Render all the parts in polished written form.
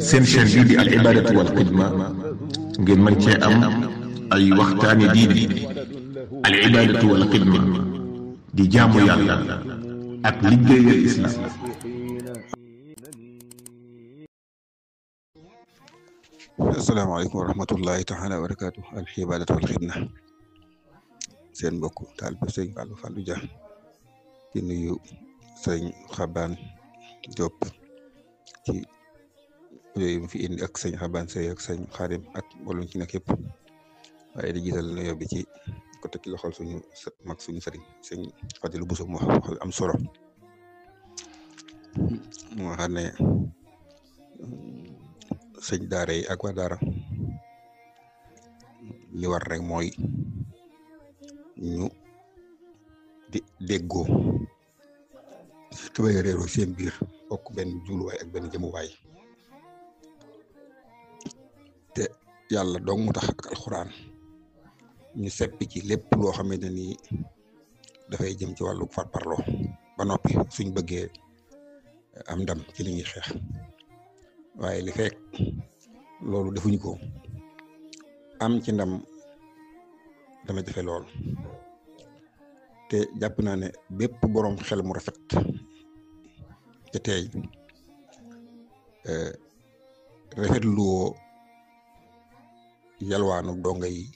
seen chaîne bii di al ibadatu wal xidma ngeen mën cee am ay waxtaani diine al ibadatu wal xidma di jaamu yàlla ak liggéeyal islam. asalaamaaleykum wa rahmatullahi taala wa barakaatu al ibadatu wal xidma seen mbokk taalibe sëñ Fallou Dia di nuyu sëñ Xabaan Diop ci yooyu mu fi indi ak sëñ Xabaan Sey ak sëñ Xaadim ak mbooloo ci nekk yëpp waaye di jiital nuyoo bi ci ko teg ci loxol suñu mag suñu sëriñ sëñ Fadilu Buso mu wax am solo moo xam ne sëñ daara yi ak waa daara li war rek mooy ñu di déggoo te bañ a réeroo seen biir bokk benn jubluwaay ak benn jëmuwaay te yàlla dong mu tax ak alxuraan ñu seppi ci lépp loo xamante ni dafay jëm ci wàllu farparloo ba noppi suñ bëggee am ndam ci li ñuy xeex waaye li fekk loolu defuñu ko am ci ndam dama jafe lool te jàpp naa ne bépp boroom xel mu rafet te tey rafetluwoo yalwaanu donga yi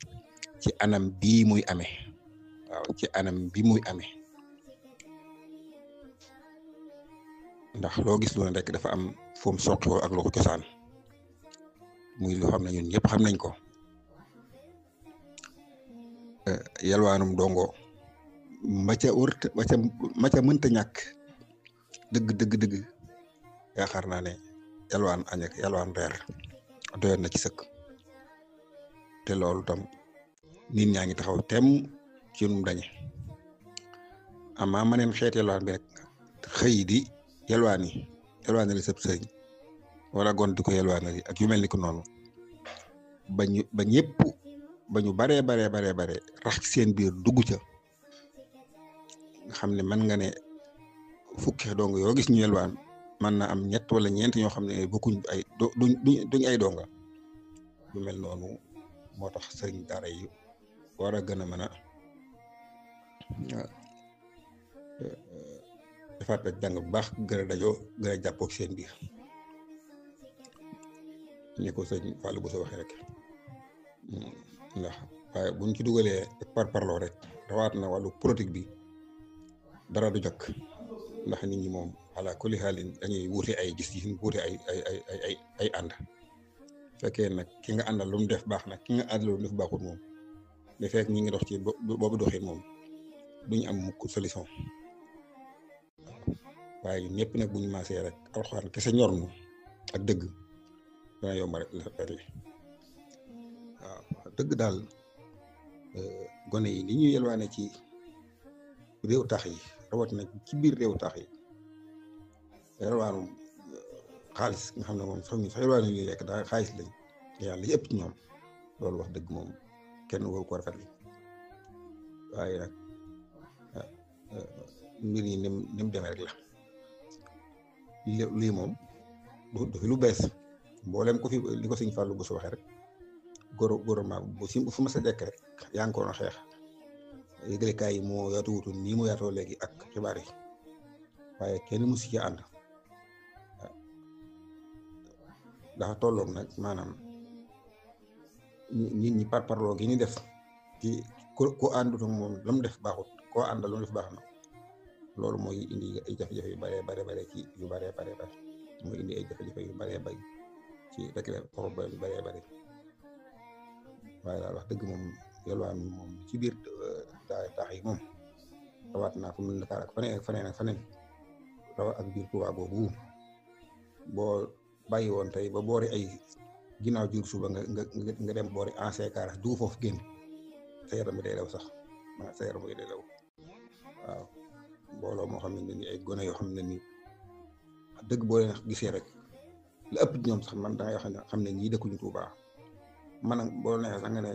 ci anam bii muy amee waaw ci anam bi muy amee ndax loo gis lu ne rek dafa am foom soqoo ak lu ko cosaan muy loo xam ne ñun ñëpp xam nañ ko yalwaanum dongo ma ca mënta ñàkk dëgg yaakaar naa ne yalwaan añ ak yalwaan reer doyoon na ci sëkk te loolu tam nit ñaa ngi taxaw tem ci num dañe amaa ma neen xeet yalwaan bi rek xëy di yalwaanali sëb sëriñ wala gon di ko yalwaanali ak yu mel ni ko noonu ba ñu baree rax ci seen biir dugg ca nga xam ne mën nga ne fukki dong yoo gis ñu yalwaan mën na am ñett wala ñeent ñoo xam ne bokkuñ ay duñ ay donga lu mel noonu moo tax sëriñ daara yi war a gën a mën a defaat ak jàng bu baax gën a dajoo gën a jàppoo seen biir ni ko sëñ Fallou Bousso waxee rek ndax waaye buñ ci dugalee ak parloo rek rawaat na wàllu politique bi dara du jokk ndax nit ñi moom ala kulli xaalin dañuy wuute ay gis-gis wuute ay ànd fekkee nag ki nga àndal lu mu def baax nag ki nga àndal lu mu def baaxut moom da fekk ñi ngi dox ci boobu doxin moom duñu am mukk solution waaye ñun ñëpp nag bu ñu maasee rek alxuraan kese ñor nu ak dëgg dana yomb rek la waaw dëgg daal gone yi ni ñuy yelwaane ci réew tax yi rawatina ci biir réew tax yi yelwaanu xaalis nga xam ne moom sax yelwaanu ñuy lekk daa xaalis lañ yàlla yëpp ci ñoom loolu wax dëgg moom kenn waru ko rafetlu waaye nag mbir yi nim demee rek la lii moom du fi lu bees mboolem ko fi li ko sëñ Fallou Bousso waxee rek gouvernement bu fu ma sa dekk rek yaa ngi ko doon xeex yëglekaay yi moo yaatu wutoon nii mu yaatoo léegi ak xibaar yi waaye kenn musu ci ànd dafa tolloog nag maanaam nit ñi parloo gi ñu def ci ko àndut ak moom la mu def baaxut koo àndal lu mu def baax na loolu mooy indi ay jafe-jafe yu bare ci yu bare mooy indi ay jafe-jafe yu bare ci rek la problème yu bare waaye daal wax dëgg moom yalwaan moom ci biir taax yi moom rawaat naa fu mu Dakar ak faneen rawat ak biir Touba boobu boo bàyyi woon tey ba boori ay ginnaaw jur suba nga dem boori ancien garage dugg foofu génn sa yaram bi day daw sax sa yaram bi day daw waaw mbooloo moo xam ne ni ay gone yoo xam ne ni dëgg boo leen gisee rek la ëpp ñoom sax man da ngay xam ne ñii dëkkuñu Touba man boo neexee sax nga ne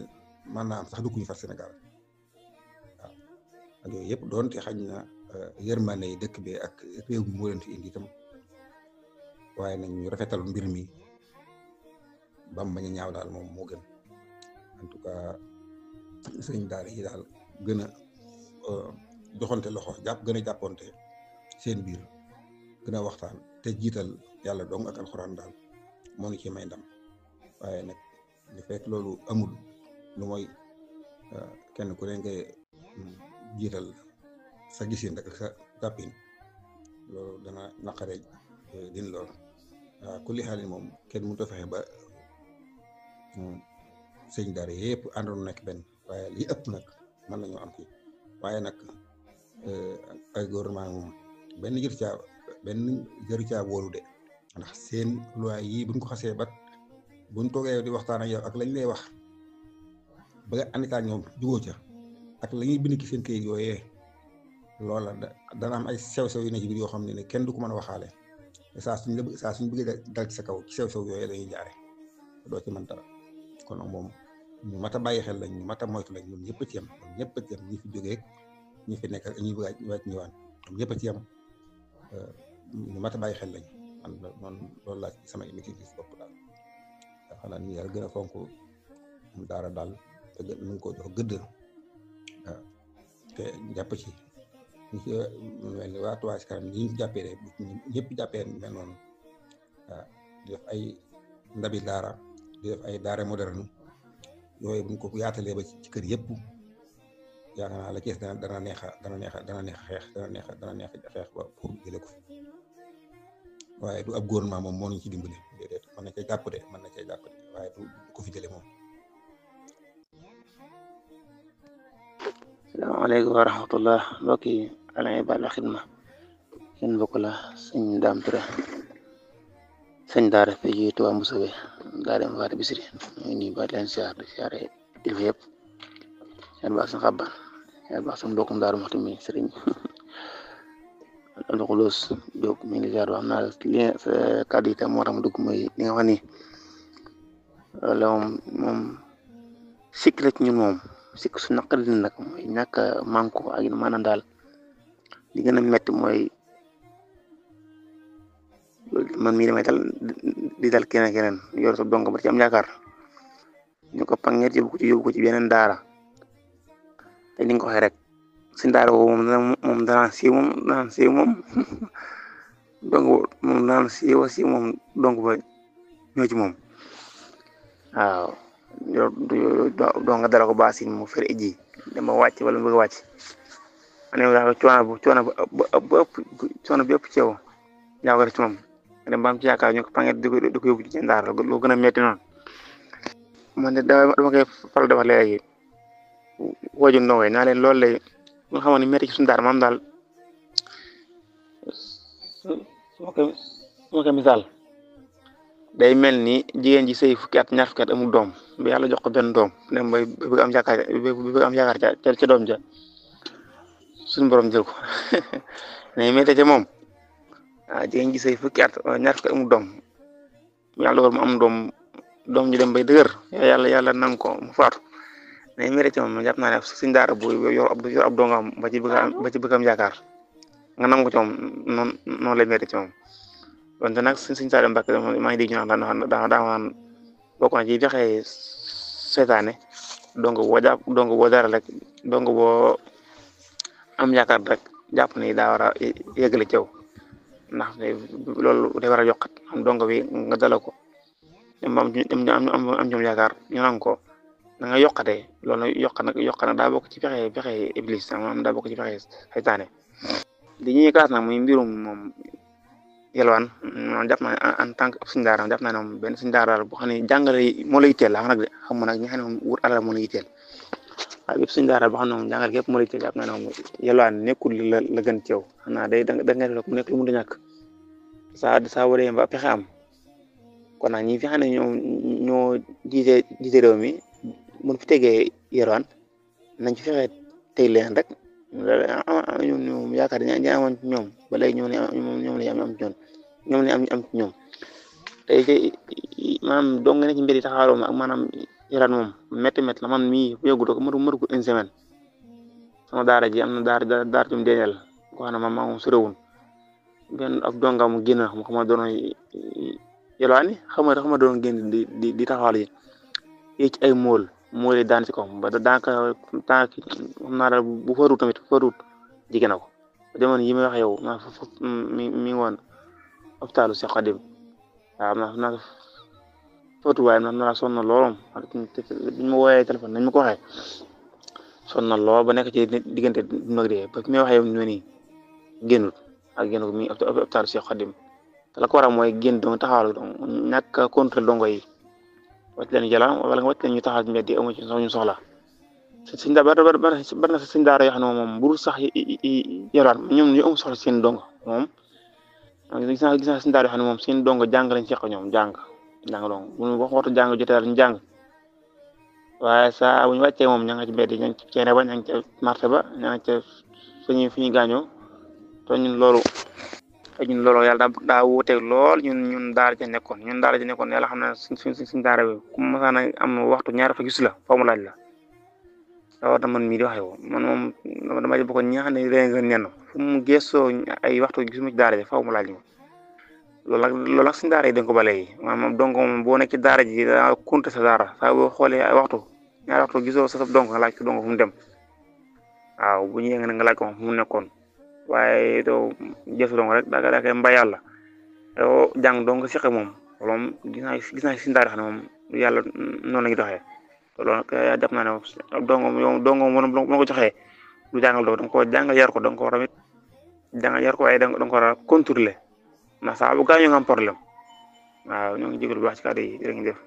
man naa am sax dëkkuñu far Sénégal waaw ak yooyu yëpp doonte xañ na yërmande yi dëkk bi ak réew mi moo leen fi indi itam waaye nañ ñu rafetal mbir mi bam bañ a ñaaw daal moom moo gën en tout cas sëriñ daara yi daal gën a joxante loxo gën a jàpponte seen biir gën a waxtaan te jiital yàlla dong ak alxuraan daal moo ñu ci may ndam waaye nag li fekk loolu amul lu mooy kenn ku ne nga jiital sa gisin rek sa jàppin loolu dana naqare din lool waaw ku li xaal moom kenn mënut a fexe ba sëñ daara yëpp àndoon nekk benn waaye li ëpp nag mën nañoo am fii waaye nag ay gouvernement moom benn jëru caa wóolu de ndax seen loi yi buñ ko xasee ba buñ toogee di waxtaan ak yow ak lañ lay wax ba nga àndikaat ñoom jugoo ca ak la ñuy bind ci seen këyit yooyee loola dana am ay sew-sew yu ne ci biir yoo xam ne kenn du ko mën a waxaale saa suñ bëggee dal ci sa kaw ci sew-sew yooyee dañuy jaare doo ci mën dara kon nag moom ñu mat a bàyyi xel lañ ñu mat a moytu lañ ñoom ñëpp a ci yem ñi fi jógee ñi fi nekk ak ñi bëgg a ñëwaan ñoom ñëpp a ci yem ñu mat a bàyyi xel lañ man loolu laa ci sama émission gis bopp daal xanaa ni yàlla gën a fonk daara daal te gën nañ koo jox gëdd waaw te jàpp ci ñi ci mel ni waa Touba Ca Kanam ñi ñu jàppee rek ñëpp jàppee mel noonu waaw di def ay ndabi daara di def ay daara moderne yooyu buñ ko yaatalee ba ci kër yëpp yaakaar naa la kees dana neex a xeex ba pour jëlee ko fi waaye du ab gouvernement moom moo ñu ci dimbali déedéet mën na cee jàpp de waaye du ko fi jëlee moom. salaamaaleykum wa rahmatullah mbokk yi Al Hibadatou Khidma seen mbokk la sëñ Dame Touré sëñ daara fii ci Touba Mboussobé daara Faty Bichri ñu nii ba leen siyaar di siyaare kilifa yëpp siyaar baax seen xabbaan siyaar baax seen mbokkum daaru Muxti mi sëriñ Abdou Khoudoss Diop mi ngi siyaar wax naa li sa kàddu yi tam moo tax mu dugg mooy li nga wax ni loolu moom sikk la ci ñun moom sikk su naqari dina nag mooy ñàkk a manko ak maanaam daal li gën a métti mooy man mii damay dal di dal keneen yor sa donk ba ci am yaakaar ñu ko pangeet yóbbu ko ci beneen daara te ni nga ko waxee rek suñ daara boobu moom danaan siiw moom donc moom danaan siiw moom donc ba ñoo ci moom waaw doo nga dara ko baasin mu fer iji dama wàcc wala mu bëgg a wàcc ane daal coono bi ëpp ci yow yaa ko def ci moom dem ba am ci yaakaar ñu ko pangeet di ko yóbbu ci daara loo gën a metti noonu man de dama koy faral di wax léegi wooju ndongoy naa leen loolu lay nga xamoon ne metti ci suñu daara maam daal su ma koy misaal day mel ni jigéen ji sëy fukki at ñaar fukki at amul doom ba yàlla jox ko benn doom dem bay bëgg am yaakaar ca doom ja suñu borom jël ko ne metti ca moom waaw jigéen ji sëy fukki at ñaar fukki at amul doom yàlla dogal mu am doom ñu dem bay dëgër yàlla nang ko mu faatu ne metti ca moom jàpp naa ne suñ daara bu yor ab dongam ba ci bëgg am yaakaar nga nangu ko ci moom noonu lay metti ci moom wante nag suñ Saliou Mbacke maa ngi dégg ñu naan daa bokk na ci fexe seetaane donc boo dara rek donc boo am yaakaar rek jàpp ni daa war a yëgale ci yow ndax loolu day war a yokkat am donc bi nga dala ko dem am ñoom yaakaar ñu nang ko da nga yokkatee loolu yokk nag daa bokk ci fexe iblis maanaam daa bokk ci fexe seytaane li ñuy kaas nag muy mbirum moom yelwaan man jàpp naa ne en tant que suñu daara jàpp naa ne moom benn suñu daara daal boo xam ne jàngale moo la yitteel la nag de xam nga nag ñi xam ne moom wut alal moo la yitteel waaye bépp suñu daara boo xam ne moom jàngale képp moo la yitteel jàpp naa ne moom yelwaan nekkul la gën ci yow xanaa da nga def mu nekk lu mu di ñàkk saa waree ba pexe am kon nag ñi fi xam ne ñoo jiite réew mi mun fi tegee yelwaan nañ ci fexe tey leen rek ñoom yaakaar dañu amoon ci ñoom ba léegi ñoom la am ci ñoom la am ci ñoom tey maanaam dong nga ne ci mbir yi taxawaloo ak maanaam yaraan moom métti la man mii bu yëggu ko matu ko une semaine sama daara ji am na daara jum deñal ko xam ne maa moom sorewun benn ak donga mu génn mu xama doon yelwaani xam nga doon génn di taxawal yi ci ay mool yi daan ci kom ba daanaka tànk xam naa daal bu farut tamit jigéen na ko jamono yi may wax yow maa mi woon hôpitalu Cheikh Khadim waaw xam naa footu waaye xam naa sonn na loolom biñ ma wooyee téléphone nañ ma ko waxee sonn na lool ba nekk ci diggante mag dee ba fi may waxee yow nii génnul génn ko mi hôpitalu Cheikh Khadim te la ko waral mooy génn dong taxawal dong ñàkk contrôle dongo yi wàcc leen jëlaat wala nga wàcc leen ñu taxaw ci mbedd yi amu ci ñu soxla suñ daa bari na suñ daara yoo xam ne moom bu sax yelwaan ñoom ñu am soxla seen dongo moom gis naa suñ daara yoo xam ne moom seen dongo jàng lañ seq ñoom jàng dong bu ñu wax waxtu jàng jotee ñu jàng waaye saa bu ñu wàccee moom ña nga ci mbedd yi ña nga ci ceene ba ña nga ca marché ba ña nga ca fi ñuy gaañoo te ñun loolu yàlla daa wuuteeg lool ñun daara ja nekkoon yàlla xam ne suñ daara bi ku masaan a am waxtu ñaar fa gis la foo mu laaj la rawat na man mii di wax yow man moom dama bokk ñi nga xam ne dañu gën ñenn fu mu gëstoo ay waxtu gisuma ci daara ji faaw mu laaj ma loolu nag suñ daara yi dañ ko balee yi maanaam donc moom boo nekk ci daara ji daa compter sa daara saa boo xoolee ay waxtu ñaari waxtu gisoo sa donc nga laaj ko donc fu mu dem waaw bu ñu yëngee nga laaj ko fu mu nekkoon waaye doo jëf dong rek daa koy mbay yàlla yow jàng dong seq moom loolu gis naa si daara xam ne moom yàlla noonu la ñuy doxee te loolu nag jàpp naa ne dong moom ko joxee du jàngal doo da nga koo jàngal yar ko da nga ko tamit jàngal yar ko waaye da nga ko war a contrôler ndax saa bu gaañoo nga am problème waaw ñoo ngi jégalu bu baax ci kàddu yi jërë ngeen jëf